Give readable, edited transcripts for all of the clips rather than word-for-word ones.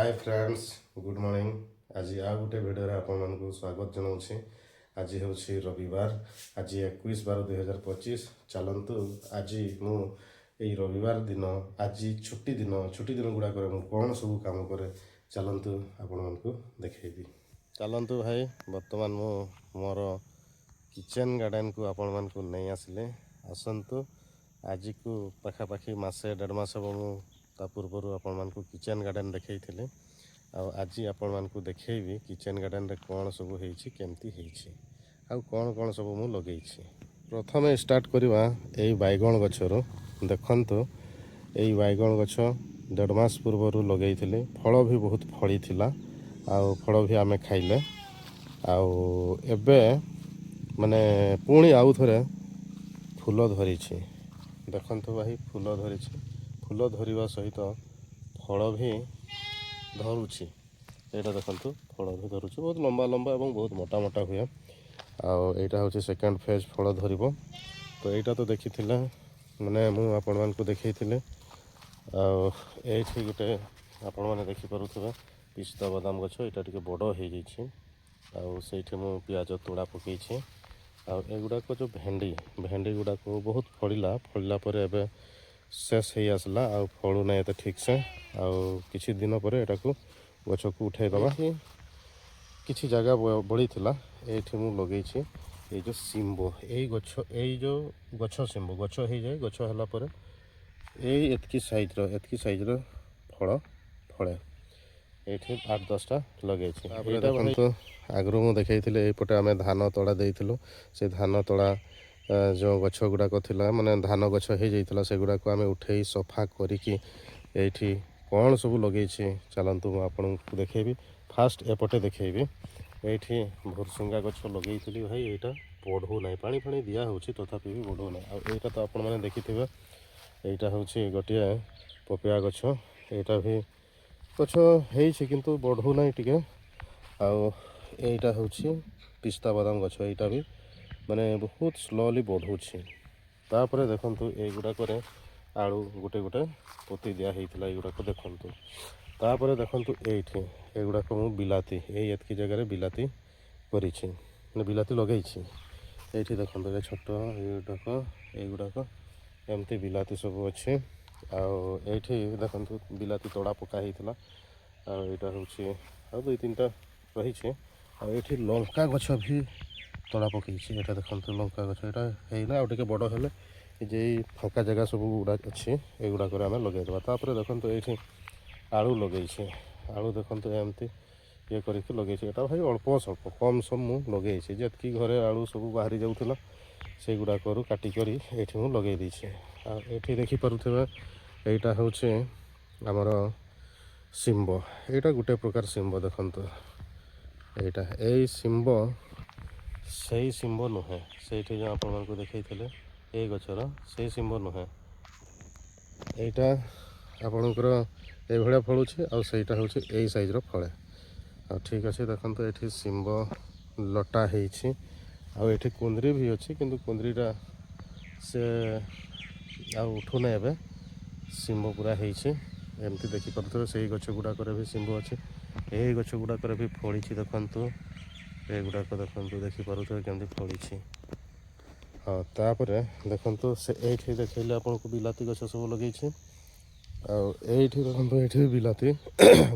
ହାଏ friends, good morning. ଆଜି ଆଉ ଗୋଟେ ଭିଡ଼ିଓରେ ଆପଣମାନଙ୍କୁ ସ୍ୱାଗତ ଜଣାଉଛି। ଆଜି ହେଉଛି ରବିବାର, ଆଜି 21/12/2025। ଚାଲନ୍ତୁ, ଆଜି ମୁଁ ଏଇ ରବିବାର ଦିନ, ଆଜି ଛୁଟି ଦିନ, ଛୁଟି ଦିନ ଗୁଡ଼ାକରେ ମୁଁ କ'ଣ ସବୁ କାମ କରେ, ଚାଲନ୍ତୁ ଆପଣମାନଙ୍କୁ ଦେଖେଇବି। ଚାଲନ୍ତୁ ଭାଇ, ବର୍ତ୍ତମାନ ମୁଁ ମୋର କିଚେନ୍ ଗାର୍ଡ଼େନକୁ ଆପଣମାନଙ୍କୁ ନେଇ ଆସିଲି। ଆସନ୍ତୁ, ଆଜିକୁ ପାଖାପାଖି ମାସେ ଦେଢ଼ ମାସ ହେବ ମୁଁ ତା ପୂର୍ବରୁ ଆପଣମାନଙ୍କୁ କିଚେନ୍ ଗାର୍ଡ଼େନ୍ ଦେଖେଇଥିଲି। ଆଉ ଆଜି ଆପଣମାନଙ୍କୁ ଦେଖେଇବି କିଚେନ୍ ଗାର୍ଡ଼େନରେ କ'ଣ ସବୁ ହେଇଛି, କେମିତି ହେଇଛି ଆଉ କ'ଣ କ'ଣ ସବୁ ମୁଁ ଲଗେଇଛି। ପ୍ରଥମେ ଷ୍ଟାର୍ଟ କରିବା ଏଇ ବାଇଗଣ ଗଛରୁ। ଦେଖନ୍ତୁ, ଏଇ ବାଇଗଣ ଗଛ ଦେଢ଼ ମାସ ପୂର୍ବରୁ ଲଗେଇଥିଲି। ଫଳ ବି ବହୁତ ଫଳିଥିଲା ଆଉ ଫଳ ବି ଆମେ ଖାଇଲେ। ଆଉ ଏବେ ମାନେ ପୁଣି ଆଉ ଥରେ ଫୁଲ ଧରିଛି। ଦେଖନ୍ତୁ ଭାଇ, ଫୁଲ ଧରିଛି। ଫୁଲ ଧରିବା ସହିତ ଫଳ ବି ଧରୁଛି। ଏଇଟା ଦେଖନ୍ତୁ, ଫଳ ବି ଧରୁଛି। ବହୁତ ଲମ୍ବା ଲମ୍ବା ଏବଂ ବହୁତ ମୋଟା ମୋଟା ହୁଏ। ଆଉ ଏଇଟା ହେଉଛି ସେକେଣ୍ଡ ଫେଜ୍ ଫଳ ଧରିବ। ତ ଏଇଟା ତ ଦେଖିଥିଲେ, ମାନେ ମୁଁ ଆପଣମାନଙ୍କୁ ଦେଖେଇଥିଲି। ଆଉ ଏଇଠି ଗୋଟେ ଆପଣମାନେ ଦେଖିପାରୁଥିବେ ପିସ୍ତା ବାଦାମ ଗଛ। ଏଇଟା ଟିକେ ବଡ଼ ହେଇଯାଇଛି। ଆଉ ସେଇଠି ମୁଁ ପିଆଜ ତୋଡ଼ା ପକେଇଛି। ଆଉ ଏଗୁଡ଼ାକ ଯେଉଁ ଭେଣ୍ଡି, ଭେଣ୍ଡି ଗୁଡ଼ାକ ବହୁତ ଫଳିଲା। ଫଳିଲା ପରେ ଏବେ ଶେଷ ହେଇ ଆସିଲା, ଆଉ ଫଳୁ ନାହିଁ ଏତେ ଠିକ୍ସେ। ଆଉ କିଛି ଦିନ ପରେ ଏଟାକୁ ଗଛକୁ ଉଠାଇଦେବା। କିଛି ଜାଗା ବଳିଥିଲା, ଏଇଠି ମୁଁ ଲଗେଇଛି ଏଇ ଯେଉଁ ଶିମ୍ବ, ଏଇ ଗଛ, ଏଇ ଯେଉଁ ଗଛ, ଶିମ୍ବ ଗଛ ହେଇଯାଏ। ଗଛ ହେଲା ପରେ ଏଇ ଏତିକି ସାଇଜ୍ର ଫଳ ଫଳେ। ଏଇଠି ଆଠ ଦଶଟା ଲଗେଇଛି। ତାପରେ ଦେଖନ୍ତୁ, ଆଗରୁ ମୁଁ ଦେଖେଇଥିଲି, ଏଇପଟେ ଆମେ ଧାନ ତଳା ଦେଇଥିଲୁ। ସେ ଧାନ ତଳା ଯେଉଁ ଗଛ ଗୁଡ଼ାକ ଥିଲା, ମାନେ ଧାନ ଗଛ ହେଇଯାଇଥିଲା, ସେଗୁଡ଼ାକୁ ଆମେ ଉଠେଇ ସଫା କରିକି ଏଇଠି କ'ଣ ସବୁ ଲଗେଇଛି, ଚାଲନ୍ତୁ ମୁଁ ଆପଣଙ୍କୁ ଦେଖେଇବି। ଫାଷ୍ଟ ଏପଟେ ଦେଖେଇବି। ଏଇଠି ଭୁରସୁଙ୍ଗା ଗଛ ଲଗେଇଥିଲି ଭାଇ। ଏଇଟା ବଢ଼ୁ ନାହିଁ। ପାଣି ଫାଣି ଦିଆହେଉଛି, ତଥାପି ବି ବଢ଼ୁ ନାହିଁ। ଆଉ ଏଇଟା ତ ଆପଣମାନେ ଦେଖିଥିବେ, ଏଇଟା ହେଉଛି ଗୋଟିଏ ପପିଆ ଗଛ। ଏଇଟା ବି ଗଛ ହେଇଛି, କିନ୍ତୁ ବଢ଼ୁନାହିଁ ଟିକେ। ଆଉ ଏଇଟା ହେଉଛି ପିସ୍ତା ବାଦାମ ଗଛ। ଏଇଟା ବି ମାନେ ବହୁତ ସ୍ଲୋଲି ବଢ଼ୁଛି। ତାପରେ ଦେଖନ୍ତୁ, ଏଇଗୁଡ଼ାକରେ ଆଳୁ ଗୋଟେ ଗୋଟେ ପୋତି ଦିଆ ହେଇଥିଲା। ଏଇଗୁଡ଼ାକ ଦେଖନ୍ତୁ। ତାପରେ ଦେଖନ୍ତୁ, ଏଇଠି ଏଗୁଡ଼ାକ ମୁଁ ବିଲାତି, ଏଇ ଏତିକି ଜାଗାରେ ବିଲାତି କରିଛି, ମାନେ ବିଲାତି ଲଗେଇଛି। ଏଇଠି ଦେଖନ୍ତୁ, ଏ ଛୋଟ ଏଇଗୁଡ଼ାକ, ଏଇଗୁଡ଼ାକ ଏମିତି ବିଲାତି ସବୁ ଅଛି। ଆଉ ଏଇଠି ଦେଖନ୍ତୁ, ବିଲାତି ତଡ଼ା ପକା ହେଇଥିଲା। ଆଉ ଏଇଟା ହେଉଛି, ଆଉ ଦୁଇ ତିନିଟା ରହିଛି। ଆଉ ଏଇଠି ଲଙ୍କା ଗଛ ବି ତଳା ପକେଇଛି। ଏଇଟା ଦେଖନ୍ତୁ, ଲଙ୍କା ଗଛ। ଏଇଟା ହେଇନା, ଆଉ ଟିକେ ବଡ଼ ହେଲେ ଏ ଯେ ଏଇ ଫାଙ୍କା ଜାଗା ସବୁ ଗୁଡ଼ା ଅଛି, ଏଗୁଡ଼ାକରେ ଆମେ ଲଗେଇଦେବା। ତାପରେ ଦେଖନ୍ତୁ, ଏଇଠି ଆଳୁ ଲଗେଇଛି। ଆଳୁ ଦେଖନ୍ତୁ, ଏମିତି ଇଏ କରିକି ଲଗେଇଛି। ଏଇଟା ଭାଇ ଅଳ୍ପ ସ୍ୱଳ୍ପ କମ୍ ସମ୍ ମୁଁ ଲଗେଇଛି। ଯେତିକି ଘରେ ଆଳୁ ସବୁ ବାହାରି ଯାଉଥିଲା, ସେଇଗୁଡ଼ାକରୁ କାଟିକରି ଏଇଠି ମୁଁ ଲଗେଇ ଦେଇଛି। ଆଉ ଏଇଠି ଦେଖିପାରୁଥିବେ, ଏଇଟା ହେଉଛି ଆମର ଶିମ୍ବ। ଏଇଟା ଗୋଟେ ପ୍ରକାର ଶିମ୍ବ। ଦେଖନ୍ତୁ ଏଇଟା, ଏଇ ଶିମ୍ବ ସେଇ ଶିମ୍ବ ନୁହେଁ। ସେଇଠି ଯେଉଁ ଆପଣମାନଙ୍କୁ ଦେଖେଇଥିଲେ ଏଇ ଗଛର, ସେଇ ଶିମ୍ବ ନୁହେଁ। ଏଇଟା ଆପଣଙ୍କର ଏଇଭଳିଆ ଫଳୁଛି ଆଉ ସେଇଟା ହେଉଛି ଏଇ ସାଇଜ୍ର ଫଳେ। ଆଉ ଠିକ୍ ଅଛି, ଦେଖନ୍ତୁ, ଏଇଠି ଶିମ୍ବ ଲଟା ହେଇଛି। ଆଉ ଏଇଠି କୁନ୍ଦୁରି ବି ଅଛି, କିନ୍ତୁ କୁନ୍ଦୁରିଟା ସେ ଆଉ ଉଠୁନାହିଁ। ଏବେ ଶିମ୍ବ ପୁରା ହେଇଛି। ଏମିତି ଦେଖିପାରୁଥିବେ, ସେଇ ଗଛ ଗୁଡ଼ାକରେ ବି ଶିମ୍ବ ଅଛି। ଏଇ ଗଛ ଗୁଡ଼ାକରେ ବି ଫଳିଛି। ଦେଖନ୍ତୁ, ଏଗୁଡ଼ାକ ଦେଖନ୍ତୁ, ଦେଖିପାରୁଥିବେ କେମିତି ଫଳିଛି। ହଁ, ତାପରେ ଦେଖନ୍ତୁ, ସେ ଏଇଠି ଦେଖେଇଲେ ଆପଣଙ୍କୁ ବିଲାତି ଗଛ ସବୁ ଲଗେଇଛି। ଆଉ ଏଇଠି ଦେଖନ୍ତୁ, ଏଇଠି ବି ବିଲାତି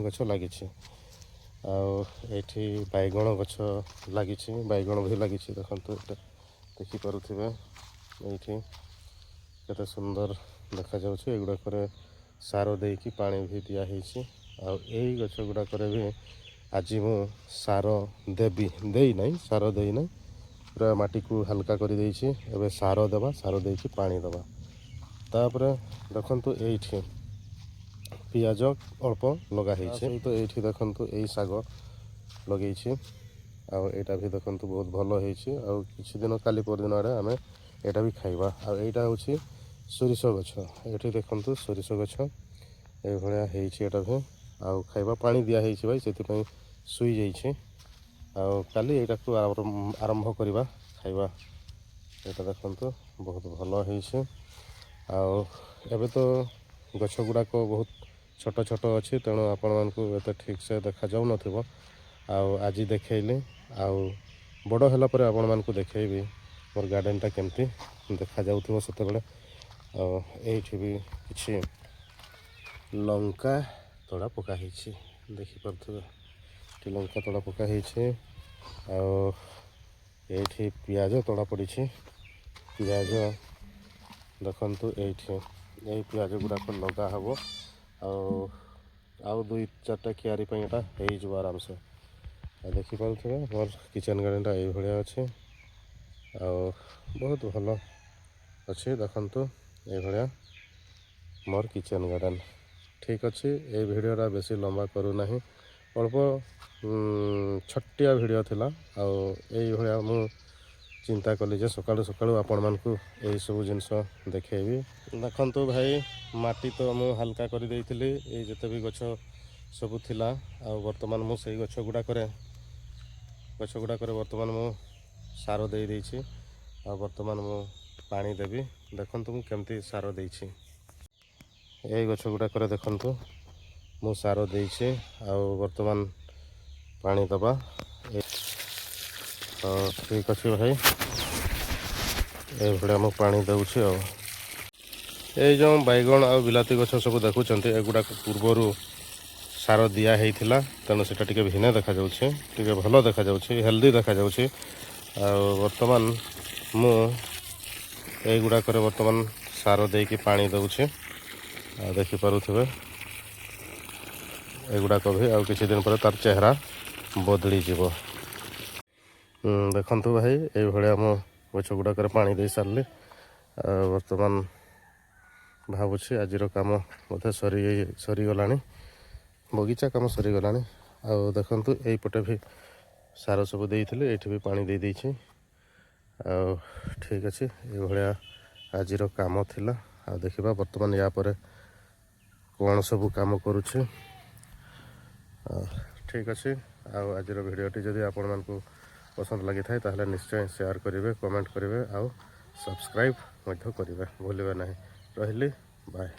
ଗଛ ଲାଗିଛି। ଆଉ ଏଇଠି ବାଇଗଣ ଗଛ ଲାଗିଛି, ବାଇଗଣ ବି ଲାଗିଛି। ଦେଖନ୍ତୁ, ଏଇଟା ଦେଖିପାରୁଥିବେ, ଏଇଠି କେତେ ସୁନ୍ଦର ଦେଖାଯାଉଛି। ଏଗୁଡ଼ାକରେ ସାର ଦେଇକି ପାଣି ବି ଦିଆହେଇଛି। ଆଉ ଏଇ ଗଛ ଗୁଡ଼ାକରେ ବି ଆଜି ମୁଁ ସାର ଦେବି, ଦେଇନାହିଁ, ସାର ଦେଇନାହିଁ। ପୁରା ମାଟିକୁ ହାଲକା କରିଦେଇଛି। ଏବେ ସାର ଦେବା, ସାର ଦେଇକି ପାଣି ଦେବା। ତାପରେ ଦେଖନ୍ତୁ, ଏଇଠି ପିଆଜ ଅଳ୍ପ ଲଗା ହେଇଛି। ତ ଏଇଠି ଦେଖନ୍ତୁ, ଏଇ ଶାଗ ଲଗେଇଛି। ଆଉ ଏଇଟା ବି ଦେଖନ୍ତୁ, ବହୁତ ଭଲ ହେଇଛି। ଆଉ କିଛି ଦିନ, କାଲି ପରଦିନ ଆଡ଼େ ଆମେ ଏଇଟା ବି ଖାଇବା। ଆଉ ଏଇଟା ହେଉଛି ସୋରିଷ ଗଛ। ଏଇଠି ଦେଖନ୍ତୁ, ସୋରିଷ ଗଛ ଏଇଭଳିଆ ହେଇଛି। ଏଇଟା ବି ଆଉ ଖାଇବା ପାଣି ଦିଆ ହେଇଛି ଭାଇ, ସେଥିପାଇଁ ଶୋଇଯାଇଛି। ଆଉ କାଲି ଏଇଟାକୁ ଆରମ୍ଭ କରିବା ଖାଇବା। ଏଇଟା ଦେଖନ୍ତୁ, ବହୁତ ଭଲ ହେଇଛି। ଆଉ ଏବେ ତ ଗଛ ଗୁଡ଼ାକ ବହୁତ ଛୋଟ ଛୋଟ ଅଛି, ତେଣୁ ଆପଣମାନଙ୍କୁ ଏତେ ଠିକ୍ସେ ଦେଖାଯାଉନଥିବ। ଆଉ ଆଜି ଦେଖେଇଲି, ଆଉ ବଡ଼ ହେଲା ପରେ ଆପଣମାନଙ୍କୁ ଦେଖେଇବି ମୋର ଗାର୍ଡ଼େନଟା କେମିତି ଦେଖାଯାଉଥିବ ସେତେବେଳେ। ଆଉ ଏଇଠି ବି କିଛି ଲଙ୍କା ତୋଡ଼ା ପକା ହେଇଛି, ଦେଖିପାରୁଥିବେ। ଏଠି ଲଙ୍କା ତୋଡ଼ା ପକା ହେଇଛି ଆଉ ଏଇଠି ପିଆଜ ତୋଡ଼ା ପଡ଼ିଛି। ପିଆଜ ଦେଖନ୍ତୁ, ଏଇଠି ଏଇ ପିଆଜ ଗୁଡ଼ାକ ଲଗା ହେବ ଆଉ ଆଉ ଦୁଇ ଚାରିଟା କିଆରି ପାଇଁ ଏଇଟା ହେଇଯିବ ଆରାମସେ। ଆଉ ଦେଖିପାରୁଥିବେ, ମୋର କିଚେନ୍ ଗାର୍ଡ଼େନଟା ଏଇଭଳିଆ ଅଛି ଆଉ ବହୁତ ଭଲ ଅଛି। ଦେଖନ୍ତୁ, ଏଇଭଳିଆ ମୋର କିଚେନ୍ ଗାର୍ଡ଼େନ୍। ଠିକ୍ ଅଛି, ଏଇ ଭିଡ଼ିଓଟା ବେଶୀ ଲମ୍ବା କରୁନାହିଁ, ଅଳ୍ପ ଛୋଟିଆ ଭିଡ଼ିଓ ଥିଲା। ଆଉ ଏଇଭଳିଆ ମୁଁ ଚିନ୍ତା କଲି ଯେ ସକାଳୁ ସକାଳୁ ଆପଣମାନଙ୍କୁ ଏଇସବୁ ଜିନିଷ ଦେଖେଇବି। ଦେଖନ୍ତୁ ଭାଇ, ମାଟି ତ ମୁଁ ହାଲକା କରିଦେଇଥିଲି ଏଇ ଯେତେ ବି ଗଛ ସବୁ ଥିଲା। ଆଉ ବର୍ତ୍ତମାନ ମୁଁ ସେଇ ଗଛ ଗୁଡ଼ାକରେ ବର୍ତ୍ତମାନ ମୁଁ ସାର ଦେଇ ଦେଇଛି ଆଉ ବର୍ତ୍ତମାନ ମୁଁ ପାଣି ଦେବି। ଦେଖନ୍ତୁ, ମୁଁ କେମିତି ସାର ଦେଇଛି। ଏଇ ଗଛ ଗୁଡ଼ାକରେ ଦେଖନ୍ତୁ, ମୁଁ ସାର ଦେଇଛି ଆଉ ବର୍ତ୍ତମାନ ପାଣି ଦେବା। ତ ଠିକ୍ ଅଛି ଭାଇ, ଏଇଭଳିଆ ମୁଁ ପାଣି ଦେଉଛି। ଆଉ ଏଇ ଯେଉଁ ବାଇଗଣ ଆଉ ବିଲାତି ଗଛ ସବୁ ଦେଖୁଛନ୍ତି, ଏଗୁଡ଼ାକ ପୂର୍ବରୁ ସାର ଦିଆ ହେଇଥିଲା, ତେଣୁ ସେଇଟା ଟିକେ ଭିନ୍ନ ଦେଖାଯାଉଛି, ଟିକେ ଭଲ ଦେଖାଯାଉଛି, ହେଲ୍ଦି ଦେଖାଯାଉଛି। ଆଉ ବର୍ତ୍ତମାନ ମୁଁ ଏଇଗୁଡ଼ାକରେ ବର୍ତ୍ତମାନ ସାର ଦେଇକି ପାଣି ଦେଉଛି। ଆଉ ଦେଖିପାରୁଥିବେ, ଏଗୁଡ଼ାକ ବି ଆଉ କିଛି ଦିନ ପରେ ତାର ଚେହେରା ବଦଳିଯିବ। ଦେଖନ୍ତୁ ଭାଇ, ଏଇଭଳିଆ ମୁଁ ଗଛ ଗୁଡ଼ାକରେ ପାଣି ଦେଇ ସାରିଲି। ଆଉ ବର୍ତ୍ତମାନ ଭାବୁଛି ଆଜିର କାମ ବୋଧେ ସରିଗଲାଣି, ବଗିଚା କାମ ସରିଗଲାଣି। ଆଉ ଦେଖନ୍ତୁ, ଏଇପଟେ ବି ସାର ସବୁ ଦେଇଥିଲି, ଏଇଠି ବି ପାଣି ଦେଇ ଦେଇଛି। ଆଉ ଠିକ୍ ଅଛି, ଏଇଭଳିଆ ଆଜିର କାମ ଥିଲା। ଆଉ ଦେଖିବା ବର୍ତ୍ତମାନ ୟା ପରେ କ'ଣ ସବୁ କାମ କରୁଛି। ଠିକ୍ ଅଛି, ଆଉ ଆଜିର ଭିଡ଼ିଓଟି ଯଦି ଆପଣମାନଙ୍କୁ ପସନ୍ଦ ଲାଗିଥାଏ, ତାହେଲେ ନିଶ୍ଚୟ ସେୟାର କରିବେ, କମେଣ୍ଟ କରିବେ ଆଉ ସବସ୍କ୍ରାଇବ୍ ମଧ୍ୟ କରିବେ, ଭୁଲିବେ ନାହିଁ। ରହିଲି, ବାଏ।